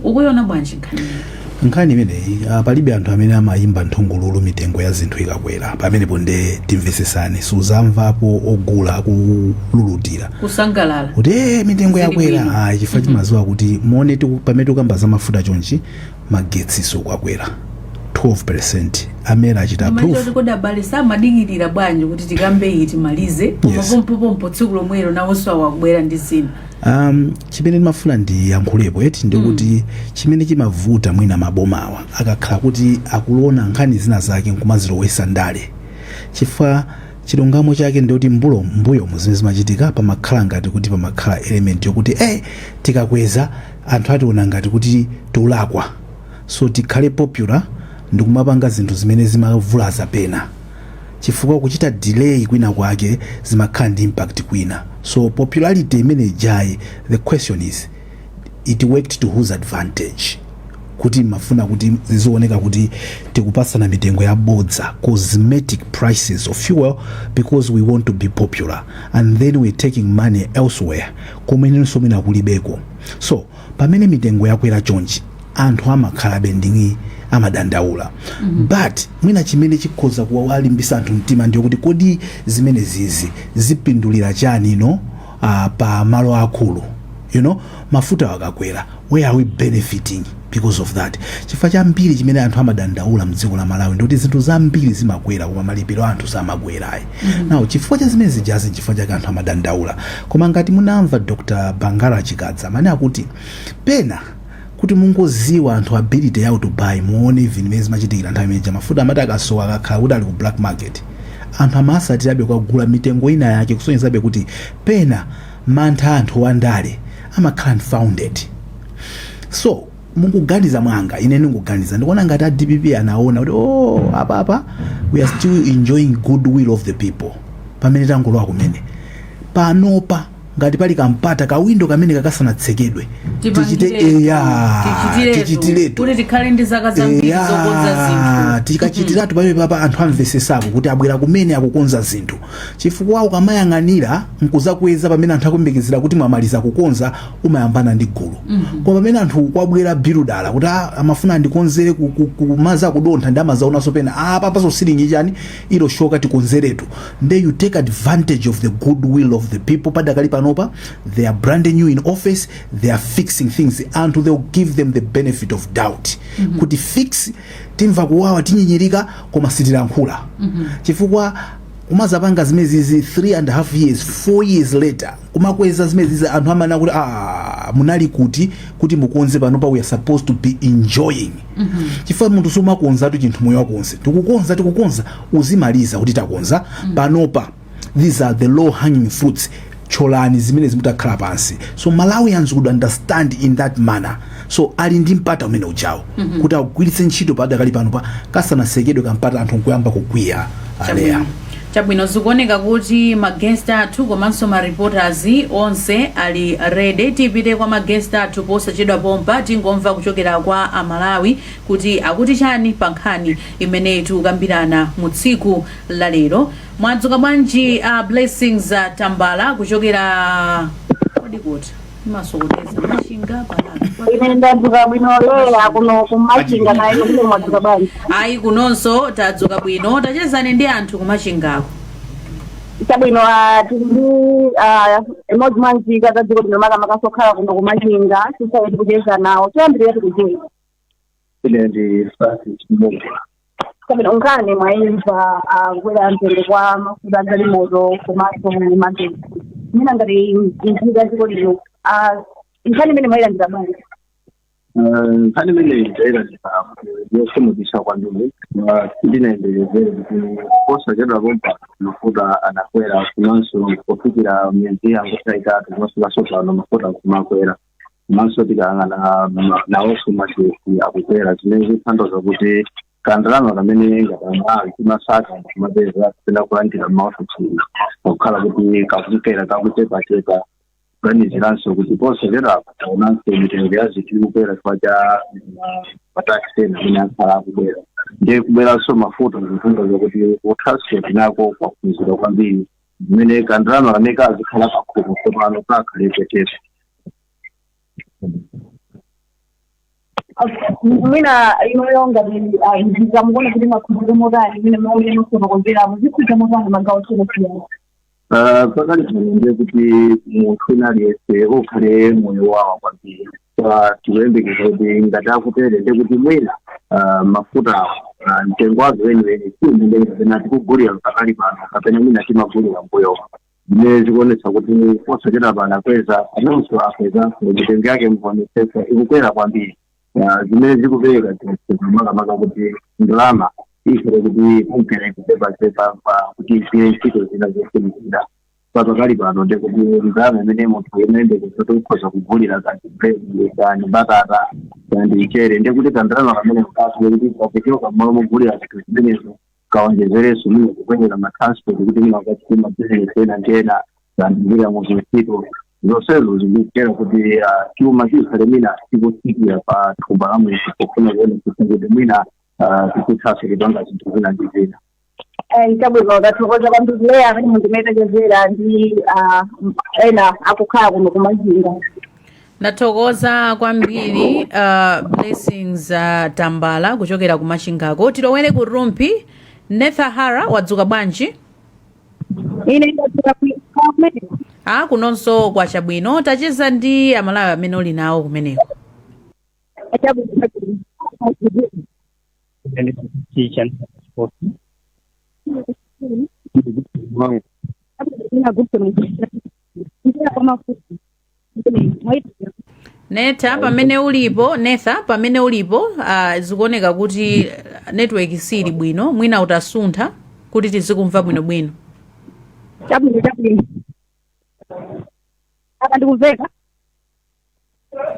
ukuiona bwanji nkhani imeneyi? Nkhani imeneyi, palibe anthu amene amayimba nthungululu mitengo ya zinthu ikakwera. Pamenepo nde timvesesane, suzamvapo ogula akululutira kusangalala kuti mitengo Zili yakwera." bwino. Ayi, chifukwa chimaziwa kuti muone pamene tikukamba za mafuta chonchi, magetsiso kwakwera 12%, amene achita Maita approve. kuti kodi abale samadikirira bwanji kuti tikambe iyi timalize, koma pompopompo tsiku lomwelo nawonso awakubwera ndi zina? Chimene ndimafuna ndiyankhulepo eti ndikuti chimene chimavuta, mwina mabomawa akakhala kuti akuona nkhani zina zake nkumazilowesa ndale, chifukwa chilungamo chake ndikuti mbuyomu zimene zimachitika, pamakhala ngati kuti pamakhala element yokuti tikakweza anthu ationa ngati kuti tiulakwa, so tikhale popular ndikumapanga zinthu zimene zimavulaza pena, chifukwa kuchita delay kwina kwake zimakhala ndi impact kwina. So popularity imene ijayi, the question is, it worked to whose advantage? Kuti mafuna kuti zizioneka kuti tikupasana mitengo yabodza, cosmetic prices of fuel, because we want to be popular, and then we're taking money elsewhere kumenenso mwina kulibeko. So pamene mitengo yakwera chonchi, anthu amakhalabe ndi amadandaula. But mwina chimene chikhoza kuwalimbisa anthu mtima ndiyo kuti kodi zimene zizi zipindulira chani no pa malo akulu? Mafuta akakwera, where are we benefiting because of that? Chifukwa chambiri chimene anthu amadandaula mdziko la Malawi ndikuti zinthu zambiri zimakwera koma malipiro anthu samakwerayi. Now chifukwa cha zimene zijazi, chifukwa chake anthu amadandaula. Koma ngati munamva Dr Bangara Chikadza amene akuti pena kuti mungoziwa anthu ability yawo to buy, muone even imene zimachitikira nthawi imene mafuta amati akasowa, akakhala kuti ali ku black market, anthu amasatirabe kukagula mitengo ina yake, kusonyezabe kuti pena mantha anthu wandale amakhala unfounded. So mukuganiza mwanga, ine ndikuganiza, ndikuona ngati a DPP anaona kuti, oh, apa apa we are still enjoying goodwill of the people pamene tangolowa kumene panopa, ngati pali kampata, kawindo kamene kakasanatsekedwe, tichite eya, tichitiretu kuti tikhale ndi zaka zambiri zokonza zinthu. Tikachitiratu pamene papa anthu amvesesako kuti abwera kumene akukonza zinthu, chifukwa ukamayang'anira nkuzakweza pamene anthu akuyembekezera kuti mwamaliza kukonza, umayambana ndi gulu. Koma pamene anthu kwabwera biludala kuti, "Ah, amafuna andikonzere kumaza akudontha ndi amazaonanso pena apa paso silingi chani ilo shoka, tikonzeretu," nde you take advantage of the goodwill of the people. Padakali panopa they are brand new in office, they are fixing things. Anthu, they will give them the benefit of doubt kuti fix, timva kuwawa, tinyinyirika, koma sitilankhula, chifukwa kumazapanga zimezizi 3.5 years, 4 years later, kumakweza zimezizi, anthu amana kuti, "Ah, munali kuti kuti mukonze panopa? We are supposed to be enjoying." Chifukwa munthu sumakonzatu chinthu moyo wakonse. Tikukonza, tikukonza, uzimaliza kuti takonza panopa. These are the low hanging fruits, thyolani zimene zimutakhala pansi. So Malawians would understand in that manner. So ali ndi mpata umene ujawo kuti agwiritse ntchito padakali pano pa kasanasekedwe kampata, anthu nkuyamba kukwiya aleya. Chabwino, zikuoneka kuti ma guest athu komanso ma reporters onse ali ready. Tipite kwa ma guest athu posachedwa pompa. Tingomva kuchokera kwa Amalawi kuti akuti chani pa nkhani imeneyi tikukambirana mu tsiku la lero. Mwadzuka bwanji, Blessings Tambala, kuchokera kodi kuti imasokoneza, Machinga, Balaka? Ine ndadzuka bwino leya, kuno kuMachinga. Nayo kuno mwadzuka bwanji? Ayi, kunonso tadzuka bwino. Tachezani ndi anthu kuMachingako. Chabwino, tili ndi imodzi mwa nzika za dziko lino, makamaka sokhala kuno kuMachinga, tisaye tikucheza nawo. Choyambirira tikucheza. Ine ndi Francis Mbongola. Kapena nkhani mwayimva, kukwera mtengo kwa mafuta agalimoto komanso magetsi. Mwina ngati nzika dziko lino, nkhani imene mwayilandira bwanji? Nkhani imene tayilandira yokhumudwitsa kwambiri. Ndinayembekezere kuti posachedwa pompa mafuta anakwera, komanso pofikira miyezi yangotha 3 komanso pano mafuta kumakwera, komanso tikayang'ana nawonso magetsi akukwera, zimene zikutanthauza kuti kandalama kamene ngati Amalawi timasaka kumapeza kapena kulandira m'maofisi kukhala kuti kakukwera, kakuchepachepa, kuganiziranso kuti posachedwapa taonanso mitengo ya zinthu ikukwera chifukwa cha mataxi ena amene akhala akubwera, ndiye kubweranso mafuta zikutanthauza kuti kutransport nako kwakhuzidwa kwambiri, zimene kandalama kamene kazikhala pakhomo tsopano kakhale kochepa. Mwina inuyo ngati nzika mukuona kuti mwakhuzidwa motani? Mwina mmene mufotokozeramo, zikhudza motani magawo osiyanasiyana? Pakali pano ndiye kuti munthu wina aliyense ukhale moyo wawa kwambiri. Tikuyembekeza kuti ngati akutere, ndiye kuti mwina mafuta mtengo wake weniweni si umene kapena tikugulira pakali pano kapena mwina timagulira mbuyo, zimene zikuonetsa kuti posachedwa pano akweza, anonso akwezanso mitengo yake, mukuonetsetsa ikukwera kwambiri. Zimene zikupereka chiopsezo makamaka kuti ndalama ikhale kuti kunkera ikuchepachepa kuti igwire ntchito zina zofunikira. Pakali pano ndiye kuti ndalama imene munthu imayembekeza kuti ukhoza kugulira kandi bread, kandi mbatata, kandi mchere, ndiye kuti kandalama kamene kakhale kuti kakuchoka mmalo mogulira zinthu zimenezo, kaonjezerenso mwina kukwezera ma transport kuti mwina ukachite mabizinesi ena ndi ena, kandikugwira munthu ntchito. Zonsezo zikutera kuti chuma chikhale mwina chikutsikira pa thumba la munthu, pofuna kuonetsetsa kuti mwina tikuthanso kupanga zinthu zina ndi zina. Chabwino, tathokoza kwambiri Leya amene mundimetachezera ndi ena akukhala kuno kumachinga. Ndathokoza kwambiri Blessings Tambala kuchokera ku Machingako. Tilowere ku Rumphi. Netha Hara, wadzuka bwanji? Ine ndadzuka kumene. A kunonso kwachabwino. Tacheza ndi Amalawi amene uli nawo kumeneko. Chabwino. Netha, pamene ulipo, Netha, pamene ulipo, zikuoneka kuti network sili bwino. Mwina utasuntha kuti tizikumva bwinobwino. Chabwino, apa ndikumveka?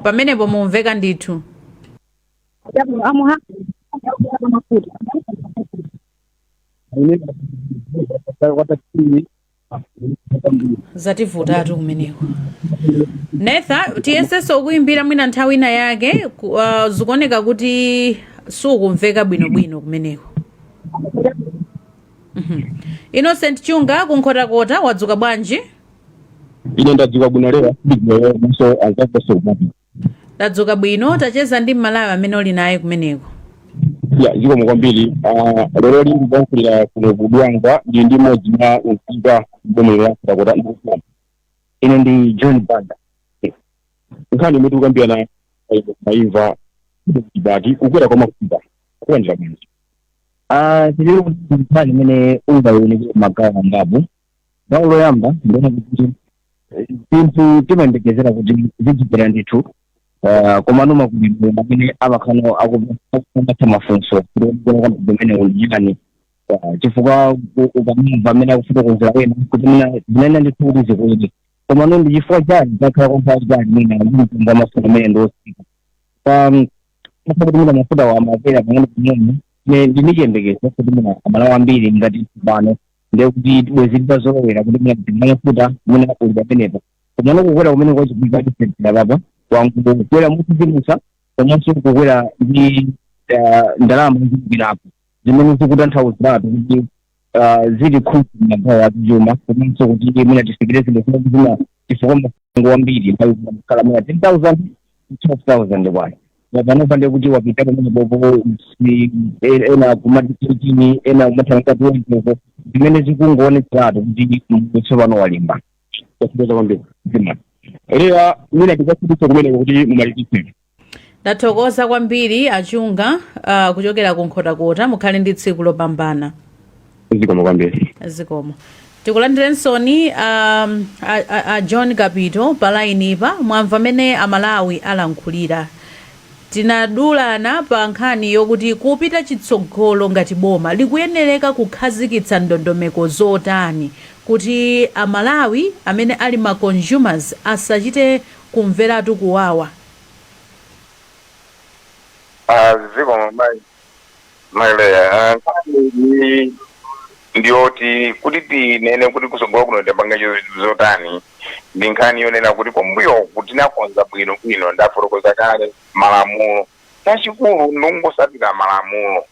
Pamenepo mumveka ndithu. Chabwino, amuha mafuta. Zativutatu kumeneko, Netha. Tiyesenso kuimbira mwina nthawi ina yake. Zikuoneka kuti sukumveka bwinobwino kumeneko. Innocent Chunga kunkhotakota, wadzuka bwanji? Ine ndadzuka bwino lero ndiso anzakoso kumati. Tadzuka bwino. Tacheza ndi Mmalawi amene uli naye kumeneko. Ya, zikomo kwambiri. Lero lino ndikuyankhulira kuno ku Dwangwa, ndili ndi mmodzi mwa nzika m'boma la Nkhotakota ndikufuna. Ine ndi John Banda. Nkhani imene tikukambirana maimva bati kukwera kwa mafuta kulandira bwanji? Tili kuti nkhani imene ungayiunikire magawo angapo. Gawo loyamba ndiona kuti zinthu timayembekezera kuti zidzikwera ndithu, komano makulidwe amene amakhala akupatsa mafunso kumene uli chani, chifukwa ukamumva amene akufotokozera wena kuti mwina zinena ndithu kuti zikwere, komano ndi chifukwa chani zakhala kwa nthawi chani mwina ndi mtengo wa mafuta amene ndi otsika? Kuti mwina mafuta wa amakwera pang'ono pang'ono, ine ndini chiyembekezo kuti mwina Amalawi ambiri ngati pano ndiye kuti bwezi litazolowera kuti mwina mtengo wa mafuta mwina uli pamenepo. Komano kukwera kumene kwachitika tifedzera papa kwangokwera modzidzimutsa, komanso kukwera ndi ndalama zikupirapo, zimene zikutanthauziratu kuti zili khudza magawo achuma, komanso kuti mwina tifikire zinthu zimene zina, chifukwa mtengo wambiri nthawi khala mwina 10,000, 12,000 kwacha, panopa ndiye kuti wapita pamene popo ena kumati 18, ena kumathamanga 20 uko, zimene zikungoonetseratu kuti tsopano walimba. Tathokoza kwambiri. Leya, mwina tikasinditse kumeneko kuti mumalizitse. Ndathokoza kwambiri Achunga, kuchokera ku Nkhotakota. Mukhale ndi tsiku lopambana. Zikomo kwambiri. Zikomo. Tikulandirensoni a John Kapito pa line pa. Mwamva mmene Amalawi alankhulira. Tinadulana pa nkhani yokuti kupita chitsogolo ngati boma likuyenereka kukhazikitsa ndondomeko zotani kuti Amalawi amene ali ma consumers asachite kumveratu kuwawa. Ah, zikomo mayi Leya. Nkhani ndiyoti kuti tinene kuti kusogolo kuno tapanga zotani, ndi nkhani yonena kuti kumbuyo tinakonza bwino bwino. Ndafotokoza kale malamulo. Chachikulu ndingosatira malamulo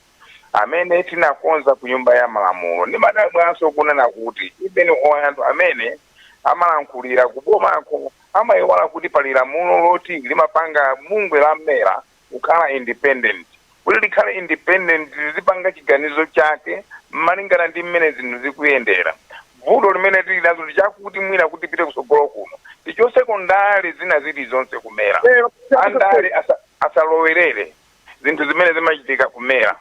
amene tinakonza ku Nyumba ya Malamulo. Ndimadabwanso kunena kuti even anthu amene amalankhulira kubomako amayiwala kuti pali lamulo loti limapanga bungwe la MERA kukhala independent. Kuti likhale independent, lizipanga chiganizo chake malingana ndi mmene zinthu zikuyendera. Vuto limene tili nazo ndi chakuti mwina kuti tipite kusogolo kuno tichoseko ndale zina zilizonse ku MERA. Andale asalowerere zinthu zimene zimachitika ku MERA.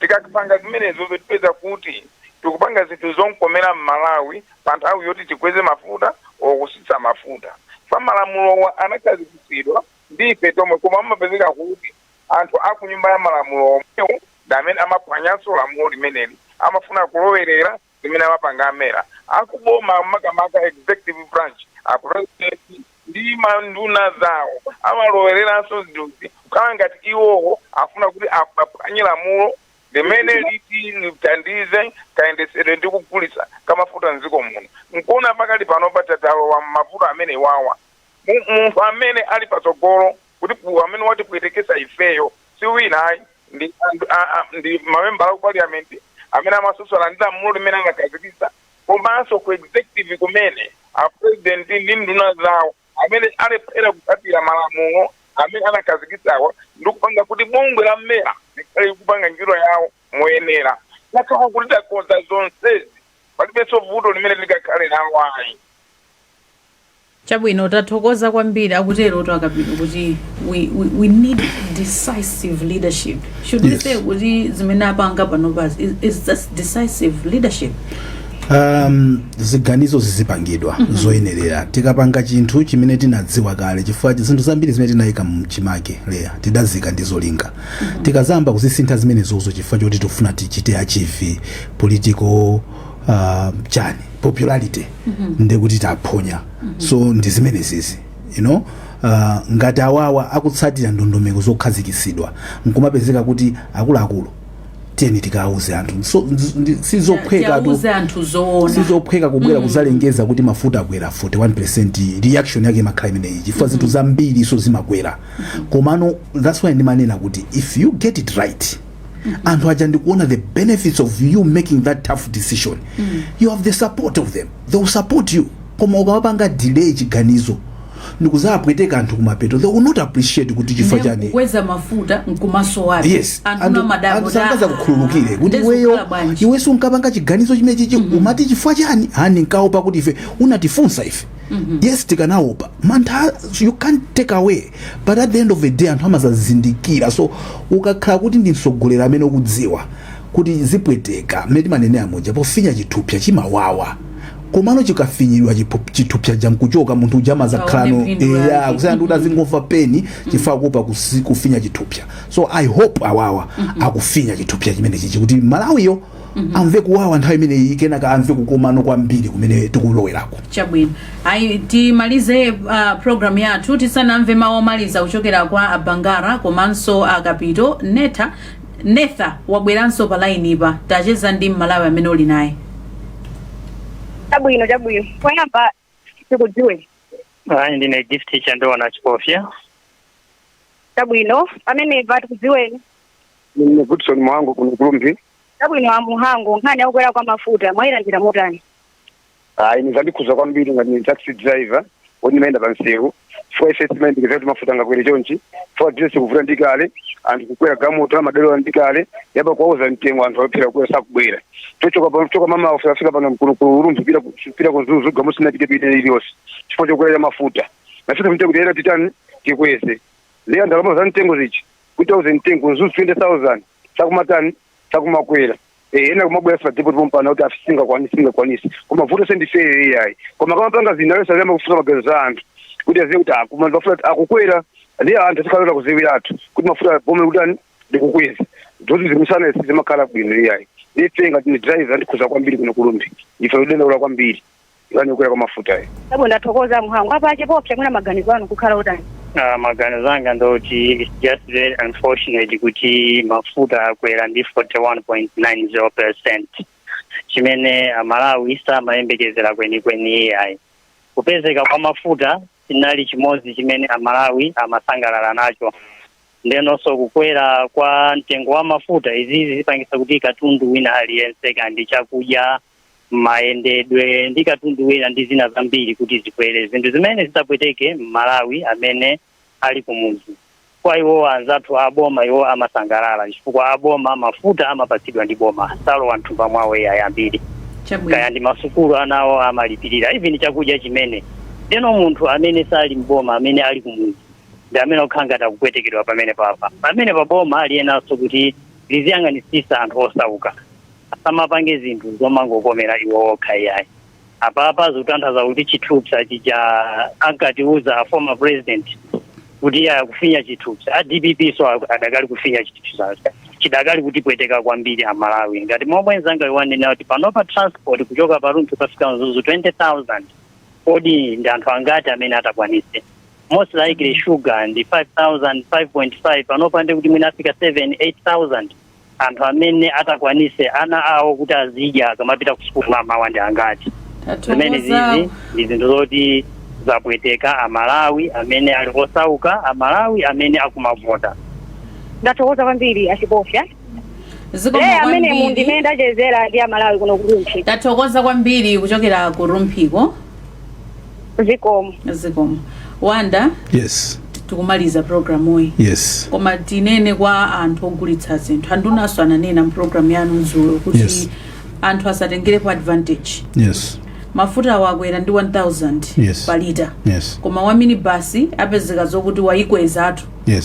Tikapanga zimenezo, tipeza kuti tikupanga zinthu zonkomera m'Malawi pa nthawi yoti tikweze mafuta okusitsa mafuta. Pa malamulowa anakhazikitsidwa ndife tomwe, koma amapezeka kuti anthu aku Nyumba ya Malamulo omwewo ndi amene amaphwanyanso lamulo limeneli, amafuna kulowerera zimene amapanga a MERA. Akuboma, makamaka executive branch, a president ndi manduna zawo, amalowereranso zinthuzi kukhala ngati iwowo afuna kuti aphwanye lamulo limene liti lithandize kayendesedwe ndi kugulitsa kamafuta mdziko muno. Nkuona pakali pano patalowa mavuto amene wawa. Munthu amene ali patsogolo kuti amene watipwetekesa ifeyo si wina ayi, ndi ndi mamembala ku parliament amene amasusana ndi lamulo limene anakhazikitsa, komanso ku executive kumene a president ndi nduna zawo amene alephera kutsatira malamulo amene anakhazikitsawa ndi kupanga kuti bungwe la MERA likhale likupanga ntchito yawo moyenera. Takhala kuti takonza zonsezi, palibenso vuto limene likakhale nalo ayi. Chabwino, tathokoza kwambiri. Akutero to Akapito kuti we need decisive leadership. Should we say kuti zimene apanga panopa is this decisive leadership? Ziganizo zizipangidwa zoyenerera. Tikapanga chinthu chimene tinadziwa kale, chifukwa zinthu zambiri zimene tinayika mchimake leya tidazika ndi zolinga, tikazamba kuzisintha zimenezozo chifukwa choti tifuna tichite achieve political chani, popularity, ndekuti taphonya. So ndi zimenezizi, ngati awawa akutsatira ndondomeko zokhazikitsidwa, nkumapezeka kuti akuluakulu, tiyeni tikawuze anthu. So sizophweka tu. Tiauze anthu zoona. Sizophweka kubwera kuzalengeza kuti mafuta akwera 41. Reaction yake imakhala imeneyi chifukwa zinthu zambiri so zimakwera. Komano that's why ndimanena kuti if you get it right, anthu aja ndikuona the benefits of you making that tough decision, you have the support of them, they will support you. Koma ukamapanga delay chiganizo ndikuzapweteka anthu kumapeto, they will not appreciate kuti chifukwa chani. Kukweza mafuta nkumaso anthu namadabo. Anthu sangaza kukhululukire kuti iweyo, iwe sunkapanga chiganizo chimene chichi, umati chifukwa chani? Hani nkaopa kuti ife unatifunsa ife. Yes, tikanaopa mantha, you can't take away, but at the end of the day anthu amazazindikira. So ukakhala kuti ndi mtsogoleri amene ukudziwa kuti zipweteka, mmene timanenera muja, pofinya chithupsa chimawawa, komano chikafinyidwa chithupsa jankuchoka, munthu uja amazakhalano Aone phindu eya lake. kusiyana ndi kuti azingomva pain chifukwa kuopa kufinya chithupsa. So I hope awawa akufinya chithupsa chimene chichi kuti Malawiyo amve kuwawa nthawi imeneyi, kenaka amve kukomano kwambiri kumene tikulowerako. Chabwino, ayi, timalize program yathu tisanamve mawu omaliza kuchokera kwa Abangara komanso Akapito. Netha Netha wabweranso pa line pa. Tacheza ndi Mmalawi amene uli naye. Chabwino, chabwino. Poyamba tikudziwe. Ayi, ndine Gift Chandoona Chipofya. Chabwino, pamenepa tikudziweni. Ndine Goodson Mwango kuno ku Rumphi. Chabwino, Amuhango, nkhani yakukwera kwa mafuta mwayilandira motani? Ayi, nizandikhuza kwambiri ngati ni taxi driver woti ndimayenda pa msewu, chifukwa ife timayembekeza kuti mafuta angakwere chonchi, chifukwa business kuvuta ndi kale, anthu kukwera gamoto amadalira ndi kale, yaba kuwauza mtengo, anthu alephera kukwera, sakubwera. Tochoka pano, choka mama afika pano kuno ku Rumphi pita ku Mzuzu, gamoto sinapite pite iliyonse chifukwa chokwera cha mafuta. Nafika mtengo kuti titani, tikweze. Ndiye ndalama za mtengo zichi 2010 ku Mzuzu 20,000 sakumatani, sakumakwera. Ena kumabwera pa depot pompana kuti afisinga kwanisi, singakwanisi, koma vuto sendifere iyayi. Koma kamapanga zina yonse aziyamba kufusa maganizo a anthu kuti aziye kuti akuma mafuta akukwera, ndiye anthu asikhalora kuziwiratu kuti mafuta bome kuti ani ndikukweza zoti zimisana zimakhala bwino iyayi. Ndife ngati ni driver ndikhuza kwambiri kuno ku Rumphi, ife kudandaula kwambiri ikani kukwera kwa mafuta ayi. Abo ndathokoza Mhango. Apa Achipopsa, mwina maganizo anu kukhala utani? Maganizo anga ndoti it's just very unfortunate kuti mafuta akwera ndi 41.90%, chimene Amalawi samayembekezera kwenikweni ayi. Kupezeka kwa mafuta chinali chimodzi chimene Amalawi amasangalala nacho. Ndenonso kukwera kwa mtengo wa mafuta izizi zipangisa kuti katundu wina aliyense, kandi chakudya, mayendedwe ndi katundu wina ndi zina zambiri kuti zikwere, zinthu zimene zisapweteke Mmalawi amene ali kumuzi. Kwa iwo anzathu aboma, iwo amasangalala chifukwa aboma mafuta amapatsidwa ndi boma, salowa mthumba mwawo iyayi ambiri. Kaya ndi masukulu, anawo amalipirira, even chakudya chimene. Ndeno munthu amene sali mboma, amene ali kumuzi, ndi amene okhala ngati akupwetekedwa pamene papa. Pamene paboma aliyenanso kuti liziyang'anisisa anthu osauka, asamapange zinthu zomangokomera iwo okha iyayi. Apapa zikutanthauza kuti chithupsa chija ankatiuza a former president kuti iye akufinya chithupsa, a DPP so adakali kufinya chithupsa, chidakali kutipweteka kwambiri Amalawi. Ngati momwe mzanga wanena kuti panopa transport kuchoka pa Rumphi kukafika Mzuzu 20,000, kodi ndi anthu angati amene atakwanise? Most likely sugar ndi 5000, 5.5, panopa ndi kuti mwina afika 7, 8000. Anthu amene atakwanise ana awo kuti azidya akamapita ku sukulu mamawa ndi angati? Zimene zizi ndi zinthu zoti zapweteka Amalawi amene ali osauka, Amalawi amene akumavota. Ndathokoza kwambiri, Achipofya. Zikomo Amene kwambiri. Mundimene ndachezera ndi Amalawi kuno ku Rumphi. Tathokoza kwambiri kuchokera ku Rumphiko. Zikomo. Zikomo, Wanda. Yes. Tikumaliza programuyi. Yes. Koma tinene kwa anthu ogulitsa zinthu, andunanso ananena mpulogalamu yanu dzulo kuti anthu asatengerepo advantage. Mafuta awo akwera ndi 1000 pa lita, koma wa minibus apezeka zokuti wayikwezatu.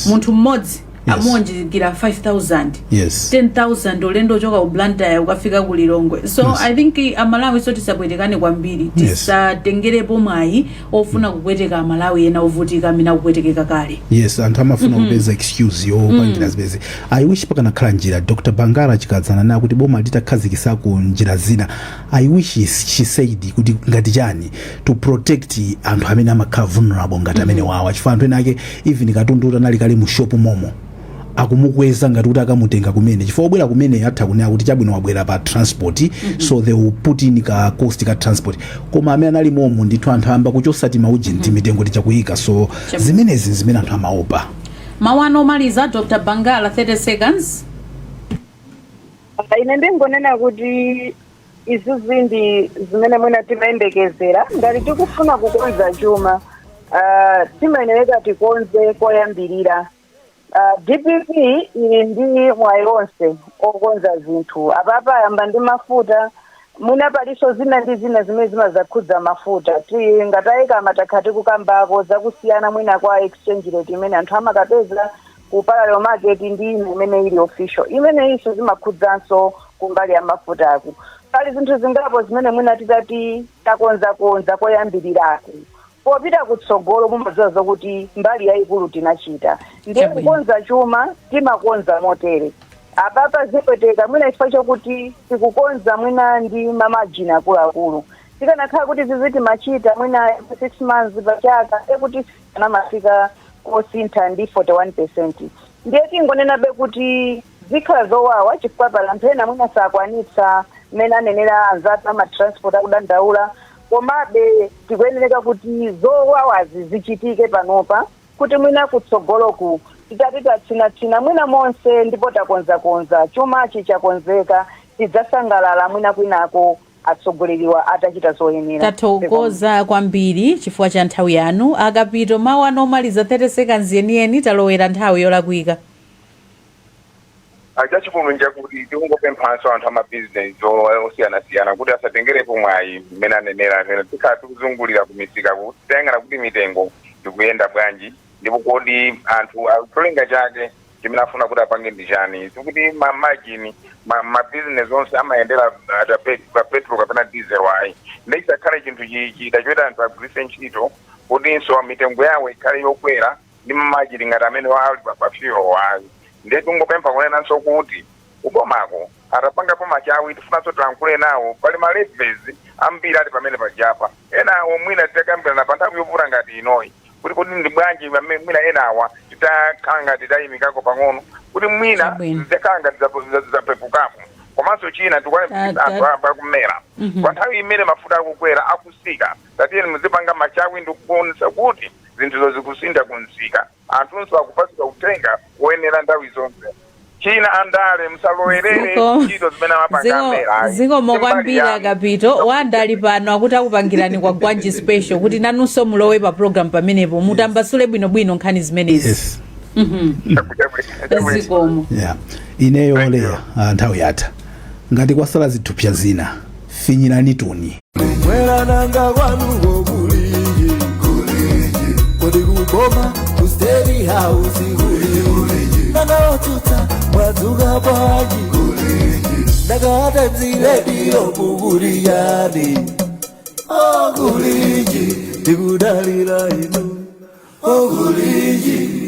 Munthu mmodzi amuonjekera 5000, 10,000, ulendo ochoka ku Blantyre ukafika ku Lilongwe. So I think Amalawi so tisapwetekane kwambiri. Tisatengerepo mwayi ofuna kupweteka Amalawi ena ovutika amene akupwetekeka kale. Yes, anthu amafuna kupeza excuse yopangira zipezi. I wish pakanakhala njira. Dr Bangala chikadzana na kuti boma litakhazikisako njira zina, I wish she said kuti ngati chani to protect anthu amene amakhala vulnerable ngati amene wawa, chifukwa anthu ena ake even katundu utanali kale mu shop momo akumukweza ngati kuti akamutenga kumene, chifukwa obwera kumene atha kunena kuti chabwino wabwera pa transport, so they will put in ka cost ka transport. Koma amene anali momo ndithu anthu amba kuchosa timauji mitengo tichakuyika. So zimenezi zimene anthu amaopa. Mawu anu omaliza, Dr Bangala, 30 seconds. Ine ndingonena kuti izizi ndi zimene mwina timayembekezera. Ngati tikufuna kukonza chuma, timayenereka tikonze koyambirira. DPP ili ndi mwayi wonse okonza zinthu. Apapa ayamba ndi mafuta, mwina palinso zina ndi zina zimene zimazakhudza mafuta. Ngatayika matakha tikukambako zakusiyana mwina kwa exchange rate imene anthu amakapeza ku parallel market ndi ina imene ili official, imene iso zimakhudzanso kumbali ya mafutaku. Pali zinthu zingapo zimene mwina titati takonzakonza koyambirirako, popita kutsogolo mumadziwa zokuti mbali yayikulu tinachita. Ndiye kukonza chuma timakonza motere. Apapa zipweteka mwina chifukwa chokuti tikukonza mwina ndi ma margin akuluakulu. Tikanakhala kuti zizi timachita mwina every 6 months, pachaka, ekuti anamafika kosintha ndi 41%. Ndiye tingonenabe kuti zikhala zowawa chifukwa pali anthu ena mwina sakwanitsa, mmene anenera anzathu ama transport akudandaula. Komabe tikuyenereka kuti zowawazi zichitike panopa kuti mwina kutsogoloku titati tatsinatsina mwina monse ndipo takonzakonza, chumachi chakonzeka, tidzasangalala mwina kwinako atsogoleriwa atachita zoyenera. Tathokoza kwambiri chifukwa cha nthawi yanu. Akapito, mawu anu omaliza, 30 seconds yeniyeni, talowera nthawi yolakwika. Chachikulu nchakuti tikungopemphanso anthu amabizinesi osiyanasiyana kuti asatengerepo mwayi. Mmene anenera, amene tikhala tikuzungulira kumisika kutayang'ana kuti mitengo ikuyenda bwanji, ndipo Ndipo kodi anthu cholinga chake chimene afuna kuti apange ndi chani? Sikuti ma margin, ma business onse amayendera pa petrol kapena diesel, ayi. Ndichisakhale chinthu chida choti anthu agwiritse ntchito kutinso mitengo yawo ikhale yokwera ndi ma margin ngati amene ali pa fuel, ayi. Ndiye tingopempha kunenanso kuti kubomako atapangapo machawi. Tifunanso tilankhule nawo, pali ma levies ambiri ali pamene pajapa. Enawo mwina titakambirana pa nthawi yovuta ngati inoyi kuti kuti ndi bwanji mwina enawa titakhala ngati titayimikako pang'ono kuti mwina zidzakhala ngati zapepukapo. Komanso china, tikuwalimbikitsa anthu akumera kwa nthawi imene mafuta akukwera, akusika, tatiyeni muzipanga machawi ndikuonesa kuti zinthuzo zikusintha kunsika, anthunso akupatsidwa uthenga woyenera nthawi zonse. China, andale musalowerere ntchito zimene amapanga amera, ayi. Zikomo Simbali kwambiri. yanu. Akapito wandali pano akuti akupangirani kwa Gwanji Special kuti nanunso mulowe pa program pamenepo, mutambasule bwinobwino nkhani zimenezi. Yes. Zikomo. Yeah, ineyo leya, nthawi yatha. Ngati kwasala zithupsa zina, finyirani tuni. Mwerananga kwanuko kulinji, kulinji? Kodi kuboma ku State House kulinji? Nanga otsutsa mwadzuka bwanji? Kulinji? Nanga Times Radio mukuliyani? Oh, kulinji, tikudalira inu. Oh, kulinji.